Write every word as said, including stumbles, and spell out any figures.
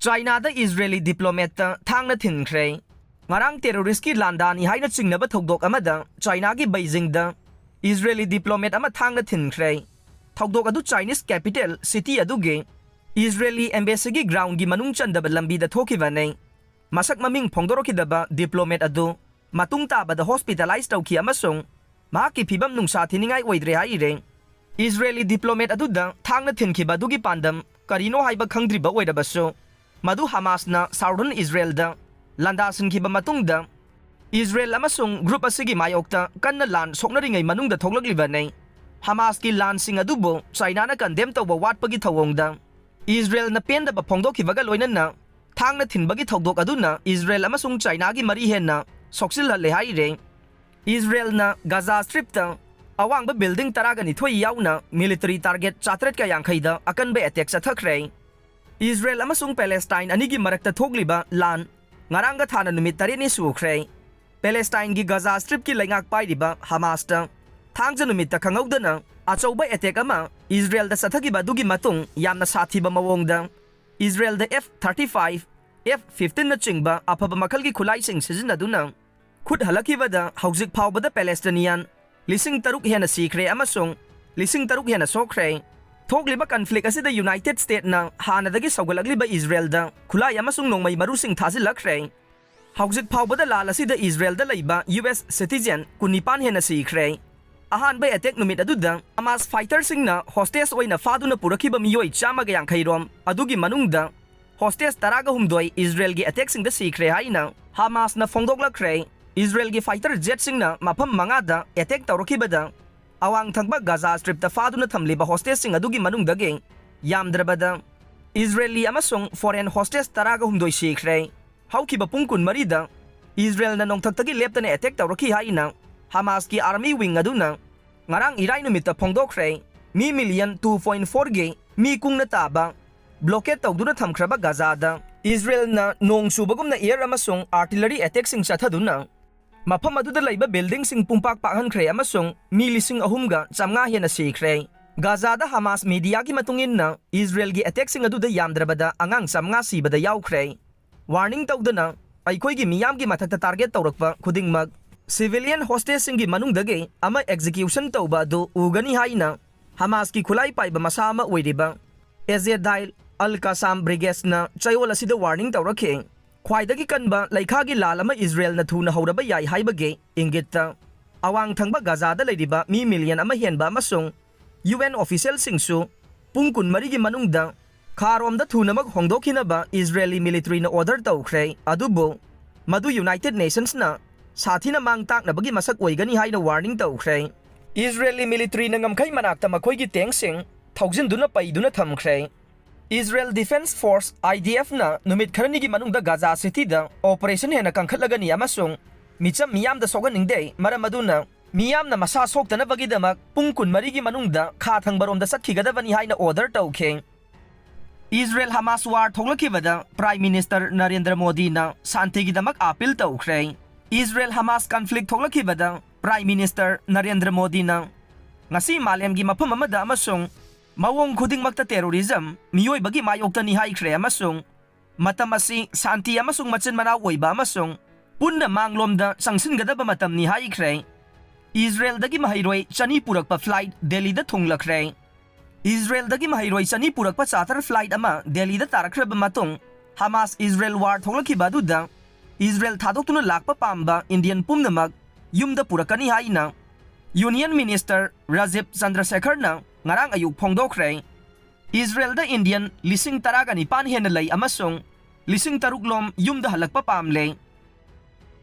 ꯆꯥꯏꯅꯥꯗ Israeli ꯗꯤꯄ꯭ꯂꯣꯃꯦꯠꯇ ꯊꯥꯡꯅ ꯊꯤꯟꯈ꯭ꯔꯦ꯫ ꯉꯔꯥꯡ ꯇꯦꯔꯣꯔꯤꯁꯀꯤ ꯂꯥꯟꯗꯥꯅꯤ ꯍꯥꯏꯅ ꯆꯤꯡꯅꯕ ꯊꯧꯗꯣꯛ ꯑꯃꯗ ꯆꯥꯏꯅꯥꯒꯤ ꯕꯩꯖꯤꯡꯗ ꯏꯖꯔꯦꯂꯤ ꯗꯤꯄ꯭ꯂꯣꯃꯦꯠ ꯑꯃ ꯊꯥꯡꯅ ꯊꯤꯟꯈ꯭ꯔꯦ꯫ ꯊꯧꯗꯣꯛ ꯑꯗꯨ ꯆꯥꯏꯅꯤꯁ ꯀꯦꯄꯤꯇꯦꯜ ꯁꯤꯇꯤ ꯑꯗꯨꯒꯤ ꯏꯖꯔꯦꯂꯤ ꯑꯦꯝꯕꯦꯁꯤꯒꯤ ꯒ꯭ꯔꯥꯎꯟꯒꯤ ꯃꯅꯨꯡ ꯆꯟꯗꯕ ꯂꯝꯕꯤꯗ ꯊꯣꯛꯈꯤꯕꯅꯤ꯫ ꯃꯁꯛ ꯃꯃꯤꯡ ꯐꯣꯡꯗꯣꯔꯛꯈꯤꯗꯕ ꯗꯤꯄ꯭ꯂꯣꯃꯦꯠ ꯑꯗꯨ ꯃꯇꯨꯡ ꯇꯥꯕꯗ ꯍꯣꯁꯄꯤꯇꯥꯂꯥꯏꯖ ꯇꯧꯈꯤ ꯑꯃꯁꯨꯡ ꯃꯍꯥꯛꯀꯤ ꯐꯤꯕꯝ ꯅꯨꯡꯁꯥ ꯊꯤꯅꯤꯡꯉꯥꯏ ꯑꯣꯏꯗ꯭ꯔꯦ ꯍꯥꯏꯔꯦ꯫ ꯏꯖꯔꯦꯂꯤ ꯗꯤꯄ꯭ꯂꯣꯃꯦꯠ ꯑꯗꯨꯗ ꯊꯥꯡꯅ ꯊꯤꯟꯈꯤꯕ ꯑꯗꯨꯒꯤ ꯄꯥꯟꯗꯝ ꯀꯔꯤꯅꯣ ꯍꯥꯏꯕ ꯈꯪꯗ꯭ꯔꯤꯕ ꯑꯣꯏꯔꯕꯁꯨ, ꯃꯗꯨ ꯍꯃꯥꯁꯅ ꯁꯥꯎꯗꯔꯟ ꯏꯖꯔꯦꯜꯗ ꯂꯥꯟꯗꯥꯁꯤꯟꯈꯤꯕ ꯃꯇꯨꯡꯗ ꯏꯖꯔꯦꯜ ꯑꯃꯁꯨꯡ ꯒ꯭ꯔꯨꯞ ꯑꯁꯤꯒꯤ ꯃꯥꯌꯣꯛꯇ ꯀꯟꯅ ꯂꯥꯟ ꯁꯣꯛꯅꯔꯤꯉꯩ ꯃꯅꯨꯡꯗ ꯊꯣꯛꯂꯛꯂꯤꯕꯅꯤ꯫ ꯍꯃꯥꯁꯀꯤ ꯂꯥꯟꯁꯤꯡ ꯑꯗꯨꯕꯨ ꯆꯥꯏꯅꯥꯅ ꯀꯟꯗꯦꯝ ꯇꯧꯕ ꯋꯥꯠꯄꯒꯤ ꯊꯧꯑꯣꯡꯗ ꯏꯖꯔꯦꯜꯅ ꯄꯦꯟꯗꯕ ꯐꯣꯡꯗꯣꯛꯈꯤꯕꯒ ꯂꯣꯏꯅꯅ ꯊꯥꯡꯅ ꯊꯤꯟꯕꯒꯤ ꯊꯧꯗꯣꯛ ꯑꯗꯨꯅ ꯏꯖꯔꯦꯜ ꯑꯃꯁꯨꯡ ꯆꯥꯏꯅꯥꯒꯤ ꯃꯔꯤ ꯍꯦꯟꯅ ꯁꯣꯛꯆꯤꯜꯍꯜꯂꯦ ꯍꯥꯏꯔꯦ꯫ ꯏꯖꯔꯦꯜꯅ ꯒꯥꯖꯥ ꯁ꯭ꯇ꯭ꯔꯤꯞꯇ ꯑꯋꯥꯡꯕ ꯕꯤꯜꯗꯤꯡ ꯇꯔꯥꯒ ꯅꯤꯊꯣꯏ ꯌꯥꯎꯅ ꯃꯤꯂꯤꯇꯔꯤ ꯇꯥꯔꯒꯦꯠ ꯆꯥꯇ꯭ꯔꯦꯠꯀ ꯌꯥꯡꯈꯩꯗ ꯑꯀꯟꯕ ꯑꯦꯇꯦꯛ ꯆꯠꯊꯈ꯭ꯔꯦ꯫ ꯏꯖꯔꯦꯜ ꯑꯃꯁꯨꯡ ꯄꯦꯂꯦꯁꯇꯥꯏꯟ ꯑꯅꯤꯒꯤ ꯃꯔꯛꯇ ꯊꯣꯛꯂꯤꯕ ꯂꯥꯟ ꯉꯔꯥꯡꯒ ꯊꯥꯅ ꯅꯨꯃꯤꯠ ꯇꯔꯦꯠꯅꯤ ꯁꯨꯈ꯭ꯔꯦ꯫ ꯄꯦꯂꯦꯁꯇꯥꯏꯟꯒꯤ ꯒꯥꯖꯥ ꯁ꯭ꯇ꯭ꯔꯤꯞꯀꯤ ꯂꯩꯉꯥꯛ ꯄꯥꯏꯔꯤꯕ ꯍꯃꯥꯁꯇ ꯊꯥꯡꯖ ꯅꯨꯃꯤꯠꯇ ꯈꯪꯍꯧꯗꯅ ꯑꯆꯧꯕ ꯑꯦꯇꯦꯛ ꯑꯃ ꯏꯖꯔꯦꯜꯗ ꯆꯠꯊꯈꯤꯕ ꯑꯗꯨꯒꯤ ꯃꯇꯨꯡ ꯌꯥꯝꯅ ꯁꯥꯊꯤꯕ ꯃꯑꯣꯡꯗ ꯏꯖꯔꯦꯜꯗ ꯑꯦꯐ ꯊꯥꯔꯇꯤ ꯐꯥꯏꯚ, ꯑꯦꯐ ꯐꯤꯐꯇꯤꯟꯅꯆꯤꯡꯕ ꯑꯐꯕ ꯃꯈꯜꯒꯤ ꯈꯨꯠꯂꯥꯏꯁꯤꯡ ꯁꯤꯖꯤꯟꯅꯗꯨꯅ ꯈꯨꯠ ꯍꯜꯂꯛꯈꯤꯕꯗ ꯍꯧꯖꯤꯛ ꯐꯥꯎꯕꯗ ꯄꯦꯂꯦꯁꯇꯤꯅꯤꯌꯥꯟ ꯂꯤꯁꯤꯡ ꯇꯔꯨꯛ ꯍꯦꯟꯅ ꯁꯤꯈ꯭ꯔꯦ ꯑꯃꯁꯨꯡ ꯂꯤꯁꯤꯡ ꯇꯔꯨꯛ ꯍꯦꯟꯅ ꯁꯣꯛꯈ꯭ꯔꯦ꯫ ꯊꯣꯛꯂꯤꯕ ꯀꯟꯐ꯭ꯂꯤꯛ ꯑꯁꯤꯗ ꯌꯨꯅꯥꯏꯇꯦꯗ ꯁ꯭ꯇꯦꯠꯅ ꯍꯥꯟꯅꯗꯒꯤ ꯁꯧꯒꯠꯂꯛꯂꯤꯕ ꯏꯖꯔꯦꯜꯗ ꯈꯨꯠꯂꯥꯏ ꯑꯃꯁꯨꯡ ꯅꯣꯡꯃꯩ ꯃꯔꯨꯁꯤꯡ ꯊꯥꯖꯤꯜꯂꯛꯈ꯭ꯔꯦ꯫ ꯍꯧꯖꯤꯛ ꯐꯥꯎꯕꯗ ꯂꯥꯟ ꯑꯁꯤꯗ ꯏꯖꯔꯦꯜꯗ ꯂꯩꯕ ꯌꯨ ꯑꯦꯁ ꯁꯤꯇꯤꯖꯦꯟ ꯀꯨꯟꯅꯤꯄꯥꯟ ꯍꯦꯟꯅ ꯁꯤꯈ꯭ꯔꯦ꯫ ꯑꯍꯥꯟꯕ ꯑꯦꯇꯦꯛ ꯅꯨꯃꯤꯠ ꯑꯗꯨꯗ ꯍꯃꯥꯁ ꯐꯥꯏꯇꯔꯁꯤꯡꯅ ꯍꯣꯁꯇꯦꯖ ꯑꯣꯏꯅ ꯐꯥꯗꯨꯅ ꯄꯨꯔꯛꯈꯤꯕ ꯃꯤꯑꯣꯏ ꯆꯥꯝꯃꯒ ꯌꯥꯡꯈꯩ ꯔꯣꯝ ꯑꯗꯨꯒꯤ ꯃꯅꯨꯡꯗ ꯍꯣꯁꯇꯦꯖ ꯇꯔꯥꯒ ꯍꯨꯝꯗꯣꯏ ꯏꯖꯔꯦꯜꯒꯤ ꯑꯦꯇꯦꯛꯁꯤꯡꯗ ꯁꯤꯈ꯭ꯔꯦ ꯍꯥꯏꯅ ꯍꯃꯥꯁꯅ ꯐꯣꯡꯗꯣꯛꯂꯛꯈ꯭ꯔꯦ꯫ ꯏꯖꯔꯦꯜꯒꯤ ꯐꯥꯏꯇꯔ ꯖꯦꯠꯁꯤꯡꯅ ꯃꯐꯝ ꯃꯉꯥꯗ ꯑꯦꯇꯦꯛ ꯇꯧꯔꯛꯈꯤꯕꯗ ꯑꯋꯥꯡ ꯊꯪꯕ ꯒꯥꯖꯥ ꯁ꯭ꯇ꯭ꯔꯤꯞꯇ ꯐꯥꯗꯨꯅ ꯊꯝꯂꯤꯕ ꯍꯣꯁꯇꯦꯖꯁꯤꯡ ꯑꯗꯨꯒꯤ ꯃꯅꯨꯡꯗꯒꯤ ꯌꯥꯝꯗ꯭ꯔꯕꯗ ꯏꯖꯔꯦꯂꯤ ꯑꯃꯁꯨꯡ ꯐꯣꯔꯦꯟ ꯍꯣꯁꯇꯦꯖ ꯇꯔꯥꯒ ꯍꯨꯝꯗꯣꯏ ꯁꯤꯈ꯭ꯔꯦ꯫ ꯍꯧꯈꯤꯕ ꯄꯨꯡ ꯀꯨꯟꯃꯔꯤꯗ ꯏꯖꯔꯦꯜꯅ ꯅꯣꯡꯊꯛꯇꯒꯤ ꯂꯦꯞꯇꯅ ꯑꯦꯇꯦꯛ ꯇꯧꯔꯛꯈꯤ ꯍꯥꯏꯅ ꯍꯃꯥꯁꯀꯤ ꯑꯥꯔꯃꯤ ꯋꯤꯡ ꯑꯗꯨꯅ ꯉꯔꯥꯡ ꯏꯔꯥꯏ ꯅꯨꯃꯤꯠꯇ ꯐꯣꯡꯗꯣꯛꯈ꯭ꯔꯦ꯫ ꯃꯤ ꯃꯤꯂꯤꯌꯟ ꯇꯨ ꯄꯣꯏꯟ ꯐꯣꯔꯒꯤ ꯃꯤ ꯀꯨꯡꯅ ꯇꯥꯕ ꯕ꯭ꯂꯣꯀꯦꯠ ꯇꯧꯗꯨꯅ ꯊꯝꯈ꯭ꯔꯕ ꯒꯥꯖꯥꯗ ꯏꯖꯔꯦꯜꯅ ꯅꯣꯡ ꯆꯨꯕꯒꯨꯝꯅ ꯑꯦꯌꯔ ꯑꯃꯁꯨꯡ ꯑꯥꯔꯇꯤꯂꯔꯤ ꯑꯦꯇꯦꯛꯁꯤꯡ ꯆꯠꯊꯗꯨꯅ ꯃꯐꯝ ꯑꯗꯨꯗ ꯂꯩꯕ ꯕꯤꯜꯗꯤꯡꯁꯤꯡ ꯄꯨꯡꯄꯥꯛ ꯄꯥꯛꯍꯟꯈ꯭ꯔꯦ ꯑꯃꯁꯨꯡ ꯃꯤ ꯂꯤꯁꯤꯡ ꯑꯍꯨꯝꯒ ꯆꯥꯝꯃꯉꯥ ꯍꯦꯟꯅ ꯁꯤꯈ꯭ꯔꯦ꯫ ꯒꯥꯖꯥꯗ ꯍꯃꯥꯁ ꯃꯦꯗꯤꯌꯥꯒꯤ ꯃꯇꯨꯡ ꯏꯟꯅ, ꯏꯖꯔꯦꯜꯒꯤ ꯑꯦꯇꯦꯛꯁꯤꯡ ꯑꯗꯨꯗ ꯌꯥꯝꯗ꯭ꯔꯕꯗ ꯑꯉꯥꯡ ꯆꯥꯃꯉꯥ ꯁꯤꯕꯗ ꯌꯥꯎꯈ꯭ꯔꯦ꯫ ꯋꯥꯔꯅꯤꯡ ꯇꯧꯗꯅ, ꯑꯩꯈꯣꯏꯒꯤ ꯃꯤꯌꯥꯝꯒꯤ ꯃꯊꯛꯇ ꯇꯥꯔꯒꯦꯠ ꯇꯧꯔꯛꯄ ꯈꯨꯗꯤꯡꯃꯛ, ꯁꯤꯚꯤꯂꯤꯌꯟ ꯍꯣꯁꯇꯦꯖꯁꯤꯡꯒꯤ ꯃꯅꯨꯡꯗꯒꯤ ꯑꯃ ꯑꯦꯛꯖꯤꯀ꯭ꯌꯨꯁꯟ ꯇꯧꯕ ꯑꯗꯨ ꯎꯒꯅꯤ ꯍꯥꯏꯅ ꯍꯃꯥꯁꯀꯤ ꯈꯨꯠꯂꯥꯏ ꯄꯥꯏꯕ ꯃꯁꯥ ꯑꯃ ꯑꯣꯏꯔꯤꯕ ꯑꯦꯖꯦꯗꯥꯏꯜ ꯑꯜ ꯀꯥꯁꯥꯝ ꯕ꯭ꯔꯤꯒꯦꯁꯅ ꯆꯌꯣꯜ ꯑꯁꯤꯗ ꯋꯥꯔꯅꯤꯡ ꯇꯧꯔꯛꯈꯤ꯫ ꯈ꯭ꯋꯥꯏꯗꯒꯤ ꯀꯟꯕ ꯂꯩꯈꯥꯒꯤ ꯂꯥꯜ ꯑꯃ ꯏꯖꯔꯦꯜꯅ ꯊꯨꯅ ꯍꯧꯔꯕ ꯌꯥꯏ ꯍꯥꯏꯕꯒꯤ ꯏꯪꯒꯤꯠꯇ, ꯑꯋꯥꯡ ꯊꯪꯕ ꯒꯥꯖꯥꯗ ꯂꯩꯔꯤꯕ ꯃꯤ ꯃꯤꯂꯤꯌꯟ ꯑꯃ ꯍꯦꯟꯕ ꯑꯃꯁꯨꯡ ꯌꯨ ꯑꯦꯟ ꯑꯣꯐꯤꯁꯤꯌꯦꯜꯁꯤꯡꯁꯨ ꯄꯨꯡ ꯀꯨꯟꯃꯔꯤꯒꯤ ꯃꯅꯨꯡꯗ ꯈꯥꯔꯣꯝꯗ ꯊꯨꯅꯃꯛ ꯍꯣꯡꯗꯣꯛꯈꯤꯅꯕ ꯏꯖꯔꯦꯂꯤ ꯃꯤꯂꯤꯇꯔꯤꯅ ꯑꯣꯔꯗꯔ ꯇꯧꯈ꯭ꯔꯦ, ꯑꯗꯨꯕꯨ ꯃꯗꯨ ꯌꯨꯅꯥꯏꯇꯦꯗ ꯅꯦꯁꯟꯁꯅ ꯁꯥꯊꯤꯅ ꯃꯥꯡ ꯇꯥꯛꯅꯕꯒꯤ ꯃꯁꯛ ꯑꯣꯏꯒꯅꯤ ꯍꯥꯏꯅ ꯋꯥꯔꯅꯤꯡ ꯇꯧꯈ꯭ꯔꯦ꯫ ꯏꯖꯔꯦꯂꯤ ꯃꯤꯂꯤꯇꯔꯤꯅ ꯉꯝꯈꯩ ꯃꯅꯥꯛꯇ ꯃꯈꯣꯏꯒꯤ ꯇꯦꯡꯁꯤꯡ ꯊꯧꯖꯤꯟꯗꯨꯅ ꯄꯩꯗꯨꯅ ꯊꯝꯈ꯭ꯔꯦ꯫ Israel defence force, I D ꯑꯦꯐꯅ ꯅꯨꯃꯤꯠ ꯈꯔꯅꯤꯒꯤ ꯃꯅꯨꯡꯗ ꯒꯥꯖꯥ ꯁꯤꯇꯤꯗ ꯑꯣꯄꯔꯦꯁꯟ ꯍꯦꯟꯅ ꯀꯟꯈꯠꯂꯒꯅꯤ ꯑꯃꯁꯨꯡ ꯃꯤꯆꯝ ꯃꯤꯌꯥꯝꯗ ꯁꯣꯛꯍꯟꯅꯤꯡꯗꯦ, ꯃꯔꯝ ꯑꯗꯨꯅ ꯃꯤꯌꯥꯝꯅ ꯃꯁꯥ ꯁꯣꯛꯇꯅꯕꯒꯤꯗꯃꯛ ꯄꯨꯡ ꯀꯨꯟꯃꯔꯤꯒꯤ ꯃꯅꯨꯡꯗ ꯈꯥ ꯊꯪꯕꯔꯣꯝꯗ ꯆꯠꯈꯤꯒꯗꯕꯅꯤ ꯍꯥꯏꯅ ꯑꯣꯔꯗꯔ ꯇꯧꯈꯤ꯫ ꯏꯖꯔꯦꯜ ꯍꯃꯥꯁ ꯋꯥꯔ ꯊꯣꯛꯂꯛꯈꯤꯕꯗ ꯄ꯭ꯔꯥꯏꯝ ꯃꯤꯅꯤꯁꯇꯔ ꯅꯔꯦꯟꯗ꯭ꯔ ꯃꯣꯗꯤꯅ ꯁꯥꯟꯇꯤꯒꯤꯗꯃꯛ ꯑꯥꯄꯤꯜ ꯇꯧꯈ꯭ꯔꯦ꯫ ꯏꯖꯔꯦꯜ ꯍꯃꯥꯁ ꯀꯟꯐ꯭ꯂꯤꯛ ꯊꯣꯛꯂꯛꯈꯤꯕꯗ ꯄ꯭ꯔꯥꯏꯝ ꯃꯤꯅꯤꯁꯇꯔ ꯅꯔꯦꯟꯗ꯭ꯔ ꯃꯣꯗꯤꯅ ꯉꯁꯤ ꯃꯥꯂꯦꯝꯒꯤ ꯃꯐꯝ ꯑꯃꯗ ꯑꯃꯁꯨꯡ ꯃꯑꯣꯡ ꯈꯨꯗꯤꯡꯃꯛꯇ ꯇꯦꯔꯣꯔꯤꯖꯝ ꯃꯤꯑꯣꯏꯕꯒꯤ ꯃꯥꯌꯣꯛꯇꯅꯤ ꯍꯥꯏꯈ꯭ꯔꯦ ꯑꯃꯁꯨꯡ ꯃꯇꯝ ꯑꯁꯤ ꯁꯥꯟꯇꯤ ꯑꯃꯁꯨꯡ ꯃꯆꯤꯟ ꯃꯅꯥꯎ ꯑꯣꯏꯕ ꯑꯃꯁꯨꯡ ꯄꯨꯟꯅ ꯃꯥꯡꯂꯣꯝꯗ ꯆꯪꯁꯤꯟꯒꯗꯕ ꯃꯇꯝꯅꯤ ꯍꯥꯏꯈ꯭ꯔꯦ꯫ ꯏꯖꯔꯦꯜꯗꯒꯤ ꯃꯍꯩꯔꯣꯏ ꯆꯅꯤ ꯄꯨꯔꯛꯄ ꯐ꯭ꯂꯥꯏꯠ ꯗꯦꯜꯂꯤꯗ ꯊꯨꯡꯂꯈ꯭ꯔꯦ꯫ ꯏꯖꯔꯦꯜꯗꯒꯤ ꯃꯍꯩꯔꯣꯏ ꯆꯅꯤ ꯄꯨꯔꯛꯄ ꯆꯥꯔꯇꯔ ꯐ꯭ꯂꯥꯏꯠ ꯑꯃ ꯗꯦꯜꯂꯤꯗ ꯇꯥꯔꯛꯈ꯭ꯔꯕ ꯃꯇꯨꯡ, ꯍꯃꯥꯁ ꯏꯖꯔꯦꯜ ꯋꯥꯔ ꯊꯣꯛꯂꯛꯈꯤꯕ ꯑꯗꯨꯗ ꯏꯖꯔꯦꯜ ꯊꯥꯗꯣꯛꯇꯨꯅ ꯂꯥꯛꯄ ꯄꯥꯝꯕ ꯏꯟꯗꯤꯌꯟ ꯄꯨꯝꯅꯃꯛ ꯌꯨꯝꯗ ꯄꯨꯔꯛꯀꯅꯤ ꯍꯥꯏꯅ ꯌꯨꯅꯤꯌꯟ ꯃꯤꯅꯤꯁꯇꯔ ꯔꯥꯖꯤꯕ ꯆꯟꯗ꯭ꯔꯁꯦꯈꯔꯅ ꯉꯔꯥꯡ ꯑꯌꯨꯛ ꯐꯣꯡꯗꯣꯛꯈ꯭ꯔꯦ꯫ ꯏꯖꯔꯦꯜꯗ ꯏꯟꯗꯤꯌꯟ ꯂꯤꯁꯤꯡ ꯇꯔꯥꯒ ꯅꯤꯄꯥꯟ ꯍꯦꯟꯅ ꯂꯩ ꯑꯃꯁꯨꯡ ꯂꯤꯁꯤꯡ ꯇꯔꯨꯛ ꯂꯣꯝ ꯌꯨꯝꯗ ꯍꯜꯂꯛꯄ ꯄꯥꯝꯂꯦ꯫